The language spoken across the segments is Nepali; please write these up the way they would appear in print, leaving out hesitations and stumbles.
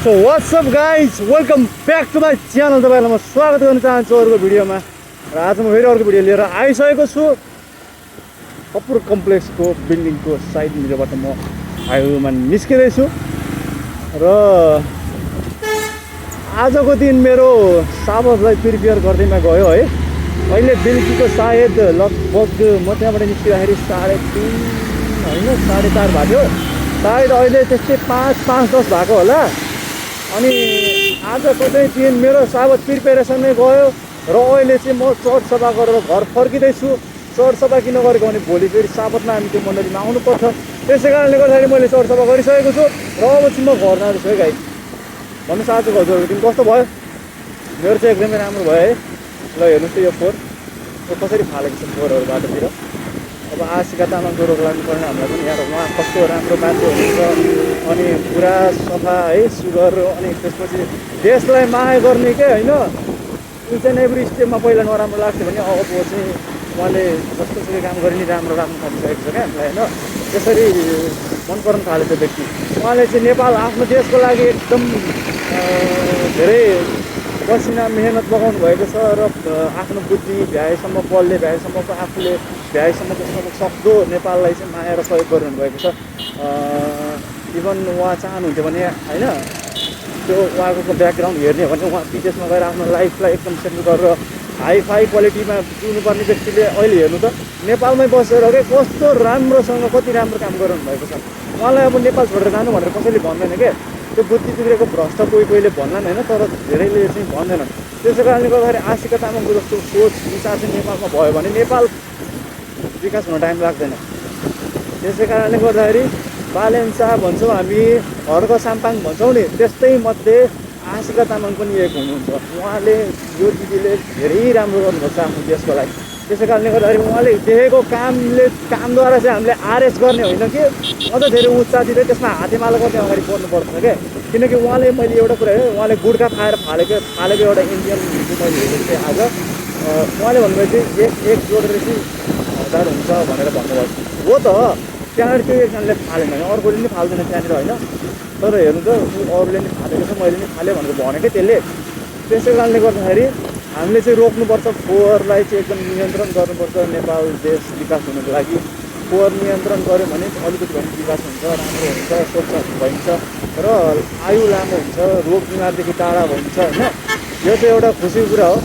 So what's up guys welcome back to my channel. तपाईँलाई म स्वागत गर्न चाहन्छु अर्को भिडियोमा। र आज म फेरि अर्को भिडियो लिएर आइसकेको छु। कपुर कम्प्लेक्सको बिल्डिङको साइड मिररबाट म हाइवेमा निस्किँदैछु र आजको दिन मेरो साबसलाई प्रिपेयर गर्दैमा गयो है। अहिले बेलुकीको सायद लगभग म त्यहाँबाट निस्किँदाखेरि 3:30 होइन 4:30 भएको थियो। सायद अहिले त्यस्तै 5:10 भएको होला। अनि आजको चाहिँ मेरो साबत प्रिपेरेसनमै गयो र अहिले चाहिँ म चर्च सभा गरेर घर फर्किँदैछु। चर्च सभा किन गरेको भने भोलि फेरि साबतमा हामी त्यो मण्डलीमा आउनुपर्छ। त्यसै कारणले गर्दाखेरि मैले चर्च सभा गरिसकेको छु र अब चाहिँ म घर जाँदैछु है गाइस। भन्नुहोस् आजको हजुरहरूको दिन कस्तो भयो? मेरो चाहिँ एकदमै राम्रो भयो है। ल हेर्नुहोस् त यो फोहोर कसरी फालेको छ फोहोरहरू बाटोतिर। अब आशिका तामाङको रोग लाग्नुपर्ने हामीलाई पनि यहाँ उहाँ कस्तो राम्रो मान्छे हुनुहुन्छ अनि पुरा सफा है सुगर अनि त्यसपछि देशलाई माया गर्ने के होइन। इच एन्ड एभ्री स्टेपमा पहिला नराम्रो लाग्थ्यो भने अब चाहिँ उहाँले जस्तोसुकै काम गरे नि राम्रो थालिसकेको छ क्या हामीलाई होइन। त्यसरी मन पर्न थाल्यो त्यो व्यक्ति। उहाँले चाहिँ नेपाल आफ्नो देशको लागि एकदम धेरै पसिना मेहनत लगाउनु भएको छ र आफ्नो बुद्धि भ्याएसम्म बलले भ्याएसम्मको आफूले भ्याएसम्मको सक्दो नेपाललाई चाहिँ माया र सहयोग गरिरहनु भएको छ। इभन उहाँ चाहनुहुन्थ्यो भने होइन त्यो उहाँको ब्याकग्राउन्ड हेर्ने भने उहाँ विदेशमा गएर आफ्नो लाइफलाई एकदम सेटल गरेर हाई क्वालिटीमा जिउनुपर्ने व्यक्तिले अहिले हेर्नु त नेपालमै बसेर के कस्तो राम्रोसँग कति राम्रो काम गरिरहनु भएको छ। उहाँलाई अब नेपाल छोडेर जानु भनेर कसैले भन्दैन क्या। त्यो बुद्धि बिग्रेको भ्रष्ट कोहीले भन्लान् होइन, तर धेरैले चाहिँ भन्दैनन्। त्यसै कारणले गर्दाखेरि आशिका तामाङको जस्तो सोच विचार चाहिँ नेपालमा भयो भने नेपाल विकास हुन टाइम लाग्दैन। त्यसै कारणले गर्दाखेरि बालेन्सा भन्छौँ हामी, हर्क साम्पाङ भन्छौँ नि, त्यस्तै मध्ये आशिका तामाङ पनि एक हुनुहुन्छ। उहाँले यो दिदीले धेरै राम्रो गर्नुभएको छ आफ्नो देशको लागि। त्यसै कारणले गर्दाखेरि उहाँले देखेको कामद्वारा चाहिँ हामीले आरएस गर्ने होइन कि अझ धेरै उत्साह दिँदै त्यसमा हातेमालो गर्दै अगाडि बढ्नुपर्छ क्या। किनकि उहाँले मैले एउटा कुरा हेरेँ, उहाँले गुड्का खाएर फालेको एउटा इन्डियन हिन्दू मैले हेरेको थिएँ आज। उहाँले भन्नुभयो चाहिँ एक जोडेर चाहिँ 1000 हुन्छ भनेर भन्नुभयो। हो त त्यहाँनिर त्यो एकजनाले फालेन भने अर्कोले नि फाल्दैन त्यहाँनिर होइन। तर हेर्नु त अरूले नि फालेको छ मैले नि फालेँ भनेर भनेकै त्यसले। त्यसै कारणले गर्दाखेरि हामीले चाहिँ रोक्नुपर्छ, फोहोरलाई चाहिँ एकदम नियन्त्रण गर्नुपर्छ। नेपाल देश विकास हुनुको लागि फोहोर नियन्त्रण गऱ्यो भने अलिकति भने विकास हुन्छ, राम्रो हुन्छ, स्वच्छ भइन्छ र आयु लामो हुन्छ, रोग बिमारदेखि टाढा भइन्छ होइन। यो चाहिँ एउटा खुसीको कुरा हो,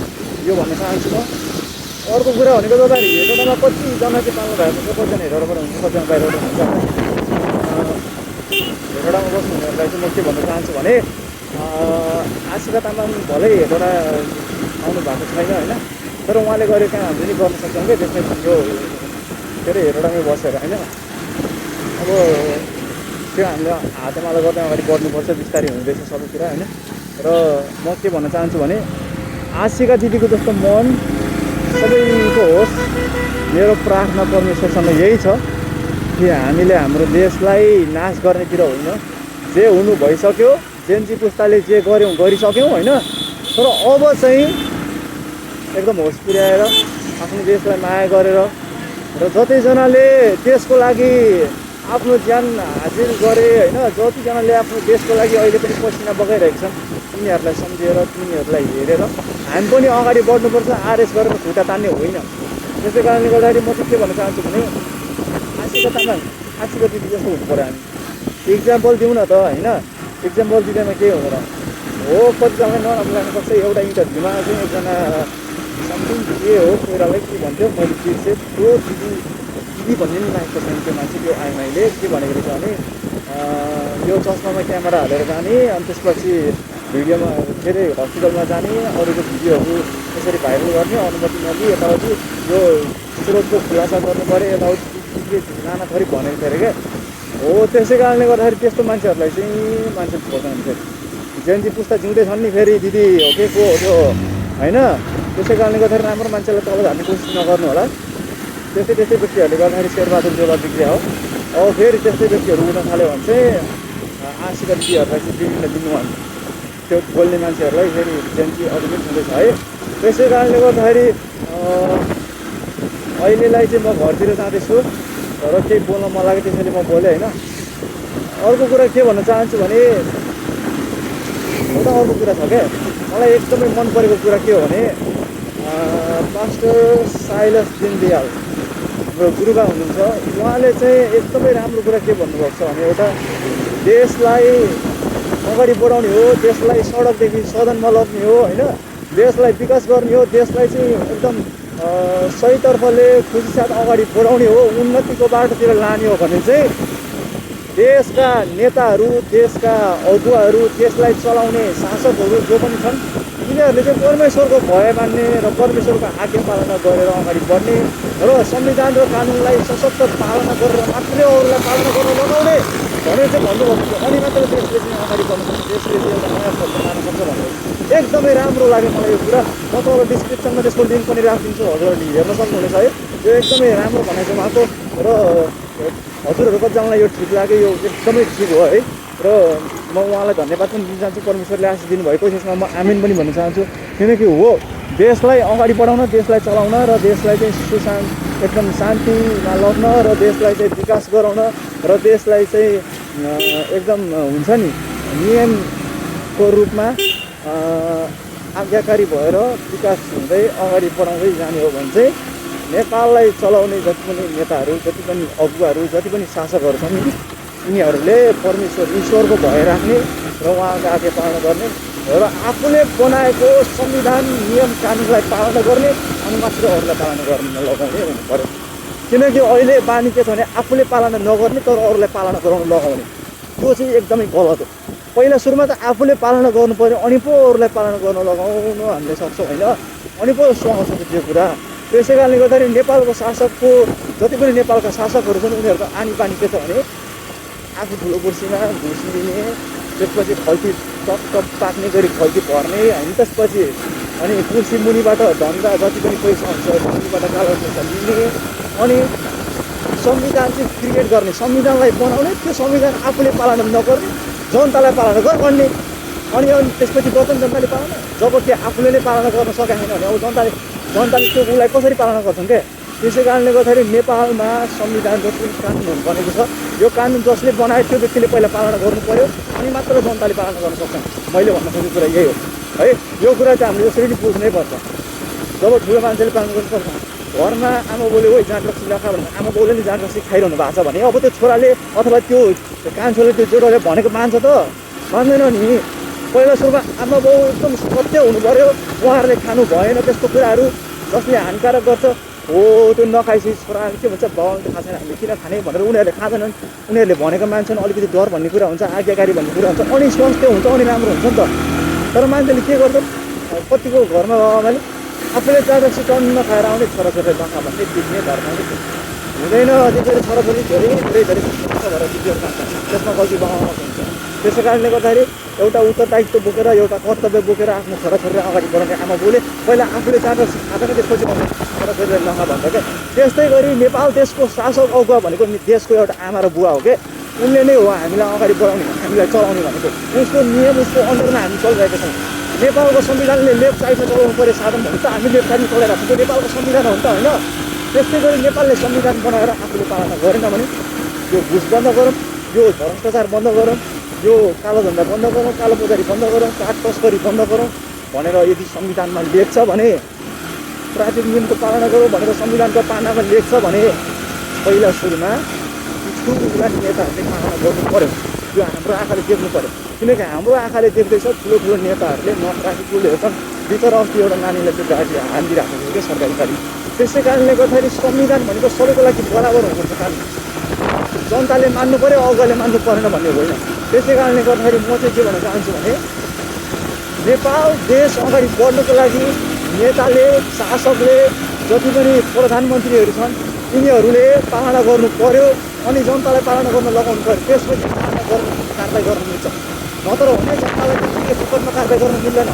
यो भन्न चाहन्छु म। अर्को कुरा भनेको तपाईँहरू हेटौँडामा कतिजना चाहिँ पाल्नु भएको छ, कतिजना हेटौँडाबाट हुन्छ, कतिजना बाहिरबाट हुन्छ। हेटौँडामा बस्नुहुनेहरूलाई चाहिँ म के भन्न चाहन्छु भने आशिका तामाङ भलै हेटौँडा आउनु भएको छैन होइन, तर उहाँले गरेको काम हामीले नि गर्न सक्छौँ क्या। त्यसमै यो के अरे हेटौँडामै बसेर होइन। अब त्यो हामीले हातेमालो गर्दै अगाडि बढ्नुपर्छ, बिस्तारै हुँदैछ सबैतिर होइन। र म के भन्न चाहन्छु भने आशिका दिदीको जस्तो मन सबैको होस्। मेरो प्रार्थना परमेश्वरसँग यही छ कि हामीले हाम्रो देशलाई नाश गर्नेतिर होइन, जे हुनु भइसक्यो, जेन्जी पुस्ताले जे गरिसक्यौँ होइन। तर अब चाहिँ एकदम होस पुर्याएर आफ्नो देशलाई माया गरेर र जतिजनाले देशको लागि आफ्नो ज्यान हासिल गरे होइन, जतिजनाले आफ्नो देशको लागि अहिले पनि पसिना बगाइरहेको छन्, तिनीहरूलाई सम्झेर तिनीहरूलाई हेरेर हामी पनि अगाडि बढ्नुपर्छ। आरएस गरेर खुट्टा तान्ने होइन। त्यसै कारणले गर्दाखेरि म चाहिँ के भन्न चाहन्छु भने आशिका दिदी जस्तो हुनु पऱ्यो हामी। इक्जाम्पल दिउँ न त होइन। इक्जाम्पल दिँदैमा के हुँदैन हो, कतिजनालाई नराम्रो लाग्नुपर्छ। एउटा इन्टरभ्यूमा चाहिँ एकजना समथिङ के हो कोइरालाई के भन्थ्यो मैले बिर्सेँ, त्यो दिदी भन्ने नि लागेको छैन त्यो मान्छे। त्यो आइमाईले के भनेको रहेछ भने यो चस्मामा क्यामेरा हालेर जाने अनि त्यसपछि भिडियोमा के अरे हस्पिटलमा जाने, अरूको भिडियोहरू त्यसरी भाइरल गर्ने, अनुमति नलिई यताउति यो स्रोतको खुलासा गर्नु पऱ्यो, यताउति नाना थरी भनेको थियो अरे क्या। हो त्यसै कारणले गर्दाखेरि त्यस्तो मान्छेहरूलाई चाहिँ मान्छे खोज्दैन। फेरि जेन्जी पुस्ता जिउँदै छन् नि फेरि दिदी हो के को हो त्यो होइन। त्यसै कारणले गर्दाखेरि राम्रो मान्छेलाई तल झार्ने कोसिस नगर्नु होला। त्यस्तै व्यक्तिहरूले गर्दाखेरि शेरबहादुर देउवा बिग्रिया हो। अब फेरि त्यस्तै व्यक्तिहरू उठ्न थाल्यो भने चाहिँ आशिका दिदीहरूलाई चाहिँ बिग्रिन दिनु भने त्यो बोल्ने मान्छेहरूलाई फेरि जेन्जी अरू पनि हुँदैछ है। त्यसै कारणले गर्दाखेरि अहिलेलाई चाहिँ म घरतिर जाँदैछु र केही बोल्न मन लाग्यो त्यसैले म बोलेँ होइन। अर्को कुरा के भन्न चाहन्छु भने एउटा अर्को कुरा छ क्या, मलाई एकदमै मन परेको कुरा के हो भने पास्टर साइलस दिनदयाल हाम्रो गुरुबा हुनुहुन्छ, उहाँले चाहिँ एकदमै राम्रो कुरा के भन्नुभएको छ भने एउटा देशलाई अगाडि बढाउने हो, देशलाई सडकदेखि सदनमा लग्ने हो होइन, देशलाई विकास गर्ने हो, देशलाई चाहिँ एकदम सहीतर्फले खुसीसाथ अगाडि बढाउने हो, उन्नतिको बाटोतिर लाने हो भने चाहिँ देशका नेताहरू, देशका अगुवाहरू, देशलाई चलाउने शासकहरू जो पनि छन् यिनीहरूले चाहिँ परमेश्वरको भय मान्ने र परमेश्वरको आज्ञा पालना गरेर अगाडि बढ्ने र संविधान र कानुनलाई सशक्त पालना गरेर मात्रै अरूलाई पालना गर्न लगाउने भनेर चाहिँ भन्नुभएको छ। अनि मात्र देशले चाहिँ अगाडि बढ्न सक्छ, देशले चाहिँ एउटा नयाँ पद लान सक्छ भनेर एकदमै राम्रो लाग्यो मलाई यो कुरा। म तपाईँलाई डिस्क्रिप्सनमा त्यसको लिङ्क पनि राखिदिन्छु, हजुरहरूले हेर्न सक्नुहुनेछ है। यो एकदमै राम्रो भनाइ छ उहाँको र हजुरहरू कतिजनालाई यो ठिक लाग्यो, यो एकदमै ठिक हो है। र म उहाँलाई धन्यवाद पनि दिन चाहन्छु, परमेश्वरले आशिष दिनुभएको, त्यसमा म आमिन पनि भन्न चाहन्छु। किनकि हो देशलाई अगाडि बढाउन, देशलाई चलाउन र देशलाई चाहिँ एकदम शान्तिमा लग्न र देशलाई चाहिँ विकास गराउन र देशलाई चाहिँ एकदम हुन्छ नि नियमको रूपमा आज्ञाकारी भएर विकास हुँदै अगाडि बढाउँदै जाने हो भने चाहिँ नेपाललाई चलाउने जति पनि नेताहरू, जति पनि अगुवाहरू, जति पनि शासकहरू छन् यिनीहरूले ईश्वरको भय राख्ने र उहाँको आज्ञा पालना गर्ने र आफूले बनाएको संविधान नियम कानुनलाई पालना गर्ने अनि मात्र अरूलाई पालना गर्न लगाउने हुनु पर्यो। किनकि अहिले बानी के छ भने आफूले पालना नगर्ने तर अरूलाई पालना गराउन लगाउने, त्यो चाहिँ एकदमै गलत हो। पहिला सुरुमा त आफूले पालना गर्नु पर्यो अनि पो अरूलाई पालना गर्न लगाउन हामीले सक्छौँ होइन, अनि पो सुहाउँछ त्यो कुरा। त्यसै कारणले गर्दाखेरि नेपालको शासकको जति पनि नेपालका शासकहरू छन् उनीहरूको आनी बानी के छ भने आफू ठुलो कुर्सीमा घुस लिने, त्यसपछि खल्ती टप टप पाक्ने गरी खल्ती भर्ने होइन, त्यसपछि अनि कुर्सी मुनिबाट धन्दा जति पनि पैसा हुन्छ मुनिबाट कालो पैसा लिने अनि संविधान चाहिँ क्रिएट गर्ने, संविधानलाई बनाउने, त्यो संविधान आफूले पालना नगर्ने, जनतालाई पालना गर्ने अनि त्यसपछि गर्छन् जनताले पालना। जब त्यो आफूले नै पालना गर्न सकेको छैन भने अब जनताले त्यो उसलाई कसरी पालना गर्छन् क्या। त्यसै कारणले गर्दाखेरि नेपालमा संविधान जति पनि कानुनहरू बनेको छ यो कानुन जसले बनायो त्यो व्यक्तिले पहिला पालना गर्नु पर्यो अनि मात्र जनताले पालना गर्न सक्छन्। मैले भन्न खोजेको कुरा यही हो है। यो कुरा चाहिँ हामीले यसरी नै बुझ्नै पर्छ। जब ठुलो मान्छेले पालना गर्नु सक्छ, घरमा आमा बाउले ओइ जाँड रक्सी नखा भने आमा बाउले नै जाँड रक्सी खाइरहनु भएको छ भने अब त्यो छोराले अथवा त्यो कान्छोले त्यो जेठोले भनेको मान्छ त? मान्दैन नि। पहिला सुरुमा आमा बाउ एकदम सत्य हुनु पर्यो, उहाँहरूले खानु भएन त्यस्तो कुराहरू जसले हानिकारक गर्छ, हो त्यो नखाइसी छोराले के भन्छ बाउले त खाएको छैन हामीले किन खाने भनेर उनीहरूले खाँदैनन्, उनीहरूले भनेको मान्छन्, अलिकति डर भन्ने कुरा हुन्छ, आज्ञाकारी भन्ने कुरा हुन्छ, अनि स्वास्थ्य हुन्छ अनि राम्रो हुन्छ नि त। तर मान्छेले के गर्छ, कतिको घरमा बाबाआमाले आफूले जाँदा टन्न खाएर आउने छोराछोरीले नखा भन्ने बिग्ने धर्मले हुँदैन। त्यसरी छोराछोरी धेरै भएर बिग्रेर जान्छ, त्यसमा गल्ती बाबाआमाको हुन्छ। त्यसै कारणले गर्दाखेरि एउटा उत्तरदायित्व बोकेर एउटा कर्तव्य बोकेर आफ्नो छोराछोरीलाई अगाडि बढाउने आमा बाउले पहिला आफूले जाँदा खाँदैन त्यसपछि आउने छोराछोरीलाई नखा भन्छ क्या। त्यस्तै गरी नेपाल देशको शासक अगुवा भनेको देशको एउटा आमा र बुवा हो क्या। उनले नै हो हामीलाई अगाडि बढाउने, हामीलाई चलाउने भनेको। उसको नियम उसको अन्डरमा हामी चलिरहेका छौँ। नेपालको संविधानले लेफ्ट साइडमा चलाउनु पर्यो साधन भने त हामी लेफ्ट साइडमा चलाइरहेको छौँ, त्यो नेपालको संविधान हो नि त होइन। त्यस्तै गरी नेपालले संविधान बनाएर आफूले पालना गरेन भने यो घुस बन्द गरौँ, यो भ्रष्टाचार बन्द गरौँ, यो कालो धन्दा बन्द गरौँ, कालो बजारी बन्द गरौँ, काठ तस्करी बन्द गरौँ भनेर यदि संविधानमा लेख्छ भने, ट्राफिक नियमको पालना गरौँ भनेर संविधानको पानामा लेख्छ भने पहिला सुरुमा ठुला नेताहरूले पालना गर्नु पर्यो। यो हाम्रो आँखाले देख्नु पर्यो। किनकि हाम्रो आँखाले देख्दैछ ठुलो ठुलो नेताहरूले ट्राफिक रुलहरू छन्। बिचरा अस्ति एउटा नानीलाई त्यो गाडीले हानिदिइरहेको थियो क्या सरकारी गाडी। त्यसै कारणले गर्दाखेरि संविधान भनेको सबैको लागि बराबर हुनुपर्छ कानुन। जनताले मान्नु पर्यो, अगुवाले मान्नु परेन भन्ने होइन। त्यसै कारणले गर्दाखेरि म चाहिँ के भन्न चाहन्छु भने नेपाल देश अगाडि बढ्नुको लागि नेताले, शासकले, जति पनि प्रधानमन्त्रीहरू छन् यिनीहरूले पालना गर्नु पर्यो अनि जनतालाई पालना गर्न लगाउनु पर्यो। त्यसपछि पालना गर्नु कारबाही गर्न मिल्छ, नत्र भने जनतालाई के फुकटमा कारबाही गर्न मिल्दैन।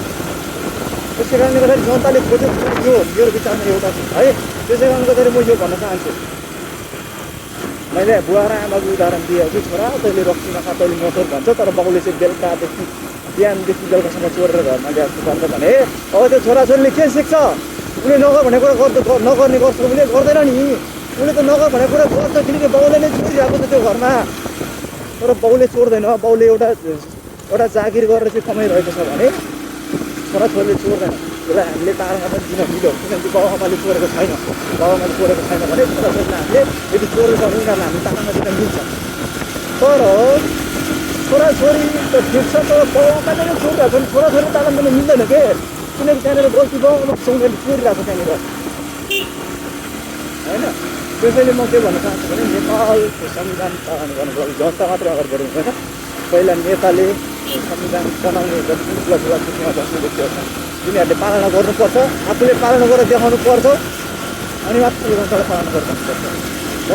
त्यसै कारणले गर्दाखेरि जनताले खोजेको यो मेरो विचारमा एउटा है। त्यसै कारणले गर्दाखेरि म यो भन्न चाहन्छु, मैले बुवा र आमाको उदाहरण दिएँ कि छोरा तैँले रक्सी नखा, तैँले मोटर भन्छ, तर बाउले चाहिँ बेलुकादेखि बिहानदेखि बेलुकासम्म चोरेर घरमा ल्याएको गर्छ भने अब त्यो छोराछोरीले के सिक्छ? उसले नगर भन्ने कुरा नगर्ने गर्छ, उसले गर्दैन नि। उसले त नगर भन्ने कुरा गर्छ किनकि बाउले नै चोरिरहेको छ त्यो घरमा। तर बाउले चोर्दैन, बाउले एउटा एउटा जागिर गरेर चाहिँ कमाइरहेको छ भने छोराछोरीले चोर्दैन। त्यसलाई हामीले तारमा पनि दिन मिल्यो, किनकि बाबुआमाले चोरेको छैन, बाबुआमाले चोरेको छैन भने छोराछोरीलाई हामीले यदि चोरेको छ भने उनीहरूलाई हामी तारमा दिन मिल्छ। तर छोराछोरी त ठिक छ, तर बाबुआमाले नै चोरिरहेको छ भने छोराछोरी ताला दिन मिल्दैन के, किनकि त्यहाँनिर गल्ती बाबुआमाको उनीहरूले चोरिरहेको छ त्यहाँनिर होइन। त्यसैले म के भन्न चाहन्छु भने नेपालको संविधान पालन गर्नुको लागि जनता मात्रै अगाडि बढ्नु हुँदैन। पहिला नेताले संविधान बनाउने जति पनि ठुला कुर्सीमा बस्ने व्यक्तिहरू छन् तिनीहरूले पालना गर्नुपर्छ, आफूले पालना गरेर देखाउनु पर्छ, अनि मात्र जनतालाई पालना गर्नुपर्छ। म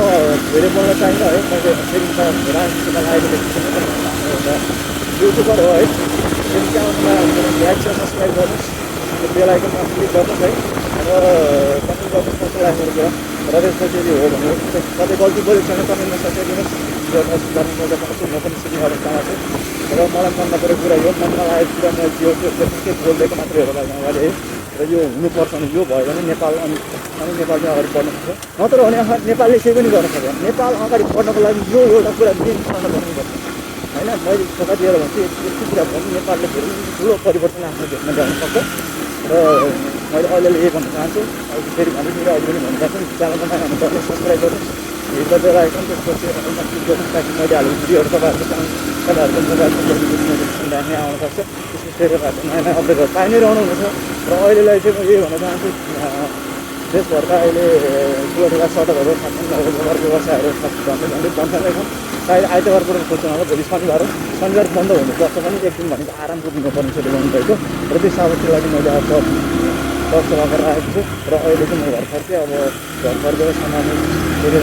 धेरै बोल्न चाहिनँ है, मैले फेरि राजनीतिमा लागेको एउटा युट्युबर हो है, फेरि च्यानलमा लाइक र सब्सक्राइब गर्नुहोस्, बेल आइकनमा क्लिक गर्नुहोस् है, र कमेन्ट गर्नुहोस् कस्तो लाग्यो मेरो कुरा, र त्यसपछि यदि हो भने कतै गल्ती बोलेको छैन कमेन्टमा सच्याइदिनुहोस्, गर्न सुधार्नु मजा पाउँछु, म पनि सिक्ने गर्न चाहन्छु। र मलाई मन नपरेको कुरा यो मनमा लागेको कुरा म त्यो के बोलिदिएको मात्रै हो लागि अगाडि है, र यो हुनुपर्छ भने यो भयो भने नेपाल अनि नेपाल चाहिँ अगाडि बढ्नु सक्छ, नत्र भने नेपालले केही पनि गर्न सक्दैन। नेपाल अगाडि बढ्नको लागि यो एउटा कुरा मेन पालना गर्नुपर्छ होइन। मैले कतिखेर भन्छु यति कुरा भन्छु नेपालले धेरै ठुलो परिवर्तन आफ्नो देशमा ल्याउन सक्छ। र मैले अहिलेले यही भन्न चाहन्छु, अहिले फेरि भन्दैछु, अहिले पनि भन्न चाहन्छु, च्यानलमा नयाँ हुनुपर्ने सब्सक्राइब गर्नुहोस्, हिट बेल आइकन त्यसपछि अरूमा क्लिक गर्नुहोस्, ताकि मैले हालेको भिडियोहरू तपाईँहरूको मोबाइलको दामी आउन सक्छ। त्यसपछि फेरि नयाँ नयाँ अपडेटहरू पाइ नै रहनुहुनेछ। र अहिलेलाई चाहिँ म यही भन्न चाहन्छु, देशभरका अहिले ठुला सडकहरू व्यापार व्यवसायहरू झन्डै बन्द नै छन्। सायद आइतबारबाट खोज्छौँ होला, भोलि शनिबार हो, शनिबार बन्द हुनुपर्छ भने एक दिन भनेको आरामको दिनुपर्ने छ भन्नुभएको, र त्यो साबतको लागि मैले अब सभा गरेर आएको छु। र अहिले चाहिँ म घर फर्केँ, अब घर फर्केर सामान के अरे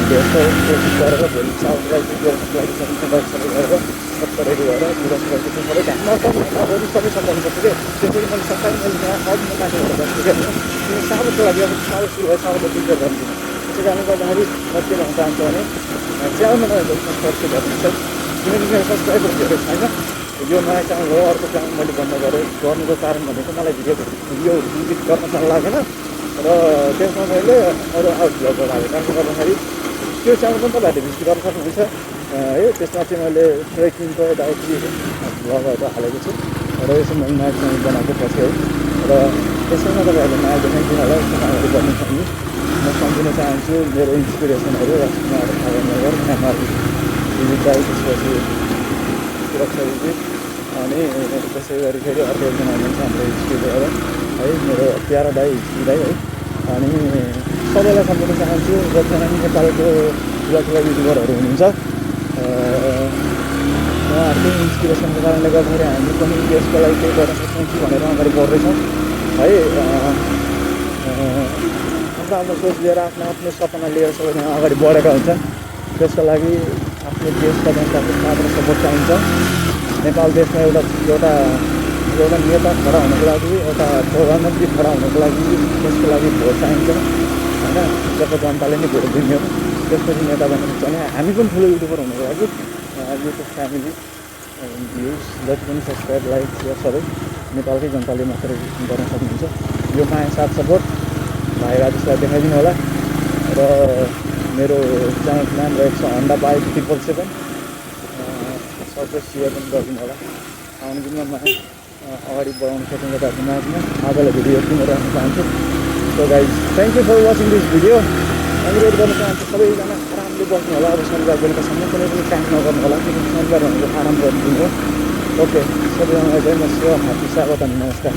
भेट्छ कोसिस गरेर भोलि साबतलाई बेलुकाको लागि सबै गरेर सबै रेडी भएर बुढासुढाको चाहिँ सबै ध्यानमा अरू सबै सम्झाउनुपर्छ कि। त्यसरी मैले सबै मैले यहाँ अघि मान्छेहरू बस्छु क्या, किन साबतको लागि अब साबत सुरु भयो, साबतलाई प्रिपेयर गर्छु। त्यसै कारणले गर्दाखेरि म के भन्न चाहन्छु भने च्यानलमा नयाँ सब्सक्राइब गर्नुहुन्छ, किनकि मेरो सब्सक्राइबर धेरै छैन। यो नयाँ च्यानल हो, अर्को च्यानल मैले बन्द गरेँ, गर्नुको कारण भनेको मलाई भिडियो एडिट गर्न मन लागेन, र त्यसमा मैले अरू भ्लग लागेँ, कारणले गर्दाखेरि त्यो च्यानल पनि तपाईँहरूले भिजिट गर्न सक्नुहुन्छ है। त्यसमा चाहिँ मैले ट्रेकिङको यताउति भ्लगहरू हालेको छु, र यसो मैले नयाँ च्यानल बनाएको पछि है, र त्यसैमा तपाईँहरूले नयाँ देखाइदिनु होला यस्तो कामहरू गर्नु छ भने म सम्झिन चाहन्छु मेरो इन्सपिरेसनहरू र थाहा नगर आमाहरू दिदी दाई, त्यसपछि सुरक्षा दिदी, अनि त्यसै गरी फेरि अर्को एकजना हुनुहुन्छ हाम्रो हिस्ट्री लिएर है, मेरो प्यारो दाई हिस्ट्री दाई है। अनि सबैलाई सम्झिन चाहन्छु जतिजना नेपालको ठुला युट्युबरहरू हुनुहुन्छ, उहाँहरूको इन्सपिरेसनको कारणले गर्दाखेरि हामी पनि देशको लागि केही गर्न सक्छौँ कि भनेर अगाडि बढ्दैछौँ है। आफ्नो सोच लिएर आफ्नो सपना लिएर सबैजना अगाडि बढेका हुन्छन्। त्यसको लागि आफ्नो देशका जनताको साथ र सपोर्ट चाहिन्छ। नेपाल देशमा एउटा नेता खडा हुनको लागि, एउटा प्रधानमन्त्री खडा हुनको लागि त्यसको लागि भोट चाहिन्छ होइन। जब जनताले नै भोट दिने हो त्यसपछि नेता बन्न सक्छ भने हामी पनि ठुलो युट्युबर हुनको लागि युट्युब फ्यामिली भ्युज जति पनि सब्सक्राइब लाइक सेयर सबै नेपालकै जनताले मात्रै गर्न सक्नुहुन्छ। यो माया साथ सपोर्ट भाइ राजेशलाई देखाइदिनु होला, र मेरो च्यानलको नाम रहेको छ हन्डा बाइक 777, सबै सेयर पनि गरिदिनु होला। आउने दिनमा माया अगाडि बढाउन सकिन्छ तपाईँको माझमा। आजलाई भिडियो यति नै राख्न चाहन्छु। So guys thank you for watching this video. अनुरोध गर्न चाहन्छु सबैजना आरामले बस्नु होला, अब शनिबार बेलुकासम्म कुनै पनि काम नगर्नु होला, किनकि शनिबार भनेको आराम गर्नु हो। ओके, सबैजनालाई जय मसिह, ह्याप्पी साबत अनि नमस्कार।